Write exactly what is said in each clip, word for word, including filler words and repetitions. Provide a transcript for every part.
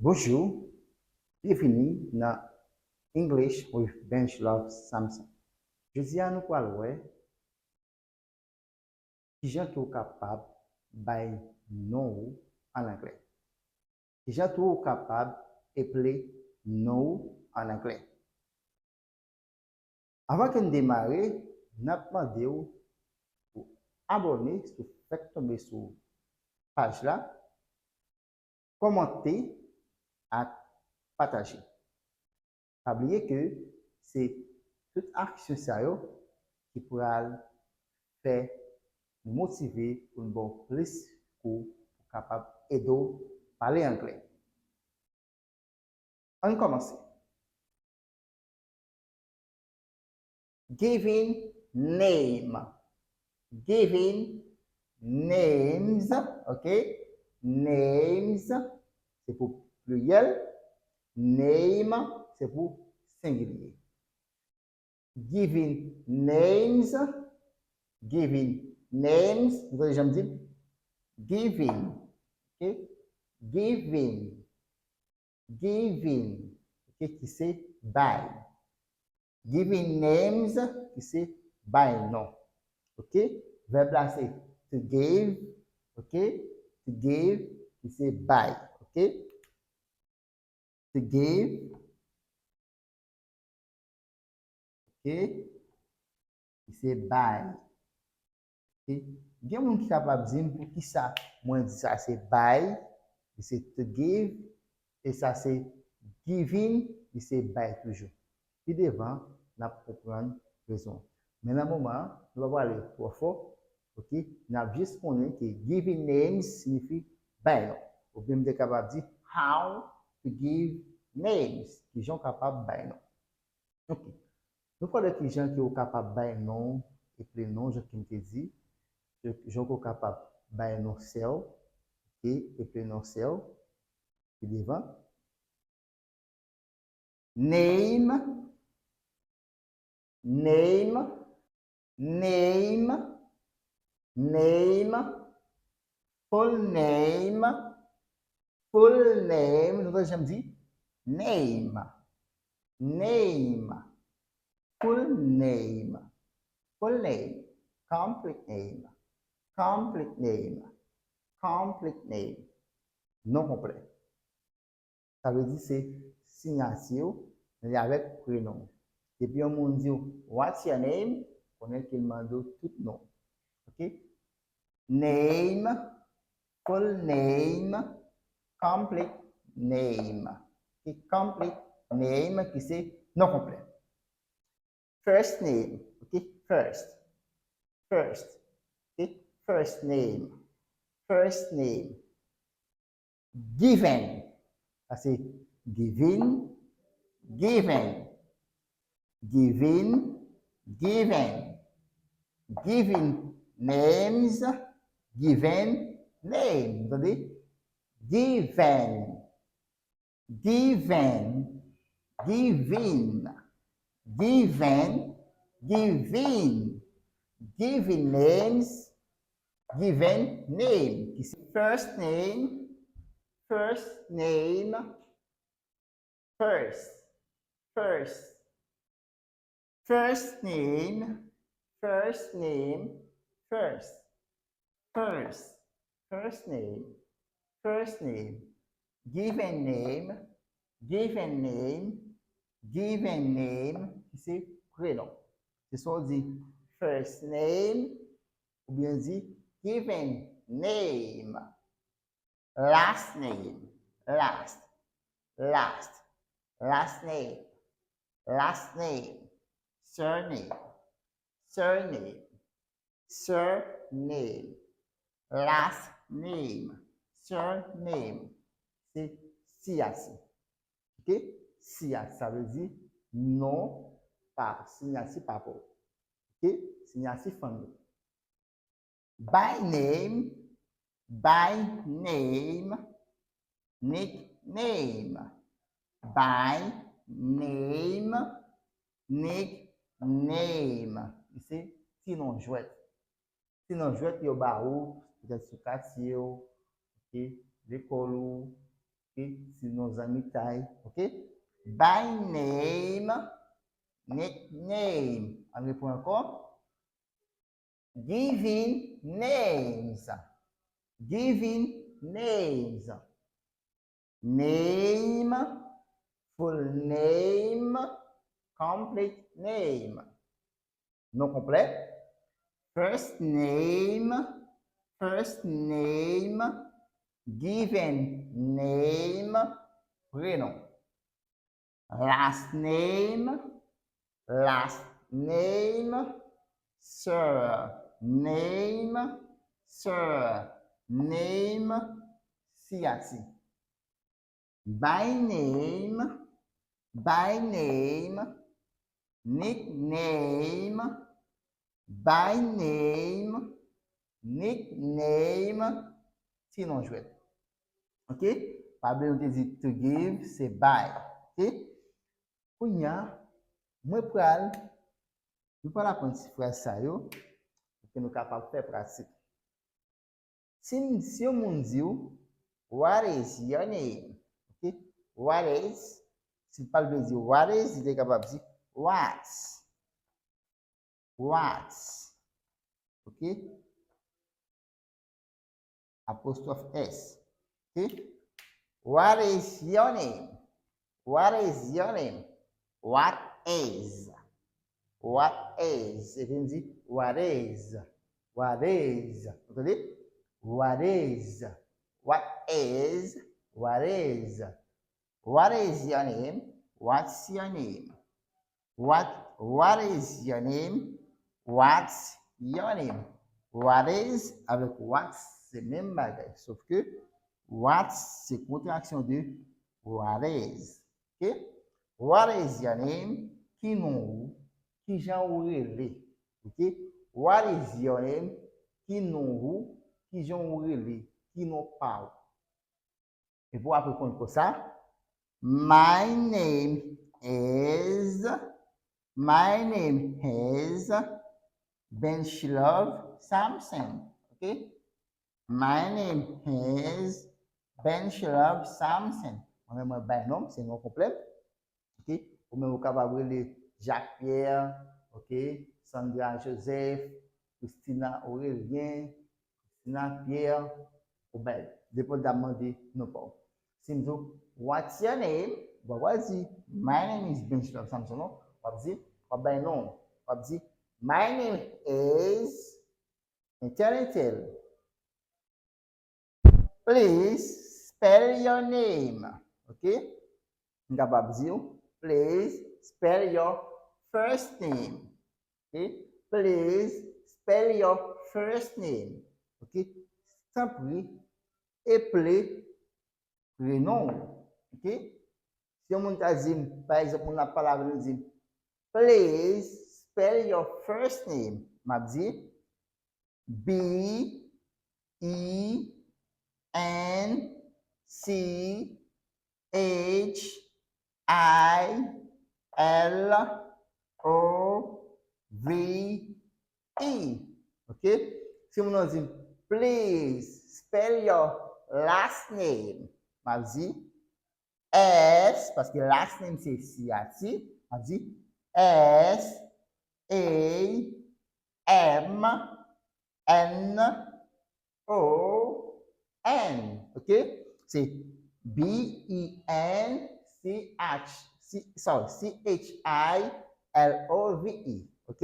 Bonjou, byenvini nan English with Benj Love Samson. Jodi a nou pral wè kijan ke w kapab bay non w an anglè. Kijan tou w kapab eple non w an anglè. Anvan ke n demare, n ap mande w pou abòne si w fèk tonbe sou paj la, kòmante ak pataje. Pa bliye ke se tout aksyon sa yo ki pral fè nou motive pou n ba w plis kou pou kapab ede w pale anglè. Ann kòmanse. Giving name. Giving names, ok? Names, se pou pliryèl. Name, se pou sengilye. Giving names. Giving names. Ou tande jan m di l? Giving. Ok? Giving. Giving. Ok? Ki se bay. Giving names, ki se bay non. Ok? Vèb la se to give. Ok? To give, ki se bay. Ok? To give. Ok? Ki se bay. Ok? Gen moun ki kapab di m poukisa mwen di sa se bay, li se to give, e sa se giving, li se bay toujou. Pi devan, n ap konprann rezon. Men nan moman an, nou pa prale twò fò, ok? N ap jis konnen ke giving names siyifi bay non. Oubyen m te kapab di how to give names, kijan w kapab bay non. Ok. Nou pale de kijan ke w kapab bay non, eple non, jan ke m te di, jan ke w kapab bay non sè w, ok, eple non sè w, pi devan. Name, name, name, name, full name, full name, nou tande jan m di? Name, name, full name, full name, complete name, complete name, complete name, non konplè. Sa vle di se siyati w li avèk prenon w. Depi yon moun di w, "What's your name?" Konnen ke l mande w tout non. Ok? Name, full name, complete name. Ok? Complete name ki se non konplè. First name, ok? First. First. Ok? First name. First name. Given. Sa se given, given, given, given. Given names, given name. Tande? Given. Given, giving, given, giving, giving names, given name. First name, first name, first, first. First name, first name, first, first, first name, first name, given name, given name, given name, ki se prenon. Se swa w di first name, oubyen di given name. Last name, last, last, last name, last name, surname, surname, surname, last name, surname, se siyati. Ok? Siyati, sa vle di non pa, siyati papa w. Ok? Siyati fanmi w. By name, by name, nickname. By name, nickname. Li se ti non jwèt. Ti non jwèt yo ba ou, petèt sou katye w, ok, lekòl ou, ok, ti Yon zanmitay, ok? By name, nickname. Ann repran ankò. Giving names. Giving names. Name, full name, complete name. Non konplè. First name, first name, given name, prenon. Last name, last name, surname, surname, siyati. By name, by name, nickname, by name, nickname, ti non jwèt. Ok? Pa bliye nou te di to give, se by. Ok? Kounye a, mwen pral, nou pral aprann ti fraz sa yo, pou ke nou kapab fè pratik. Si, si yon moun di w, "What is your name?" Ok? What is, si l pa t vle di "What is," li te kapab di, "What's?" What's? Ok? Apostrophe S. Ok? What is your name? What is your name? What is? What is? Epi m di, "What is?" What is? Ou tande? What is? What is? What is? What is your name? What's your name? What, what is your name? What's your name? What is avèk what se menm bagay, sof ke what se kontraksyon de what is. Ok? What is your name? Ki non ou? Ki jan ou rele? Ok? What is your name? Ki non ou? Ki jan ou rele? Ki non pa ou? Epi w ap reponn konsa, "My name is, my name is Benchlove Samson." Ok? "My name is Benchlove Samson." Mwen menm mwen bay non m, se non konplè m. Ok? Ou menm ou kapab rele Jacques Pierre, ok? Sandra Joseph, Christina Aurélien, Christina Pierre, ou bay, depandamman de non pa w. Si m di w, "What's your name?" Ou pa pral di, "My name is Benchlove Samson," non. W ap di, w ap bay non. W ap di, "My name is," entel, entel. "Please spell your name." Ok? M kapab di w, "Please spell your first name." Ok? "Please spell your first name." Ok? Tanpri, eple prenon w. Ok? Si yon moun ta di m, pa egzanp, moun ap pale avè m, li di m, "Please spell your first name." M ap di, B E N C H I L O V E. Ok? Si moun nan di m, "Please spell your last name," m ap di S, paske last name se siyati, m ap di S A M N O N. Ok? Se B E N C H, C, sorry, C H I L O V E. Ok?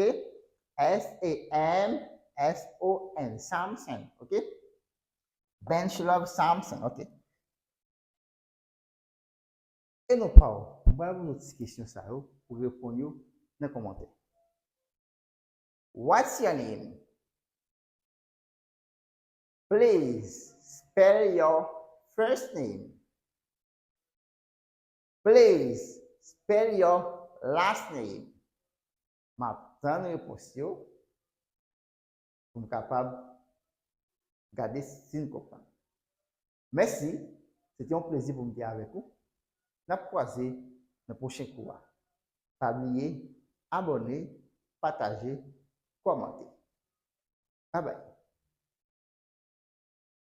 S A M S O N, Samson. Ok? Benchlove Samson. Ok? E non pa w, mwen pral poze w ti kesyon sa yo pou reponn yo nan kòmantè. What's your name? Please spell your first name. Please spell your last name. M ap tann repons yo pou m kapab gade si n konprann. Mèsi, se te yon plezi pou m te avèk ou. N ap kwaze nan pwochen kou a. Pa bliye abòne, pataje, kòmante. Babay.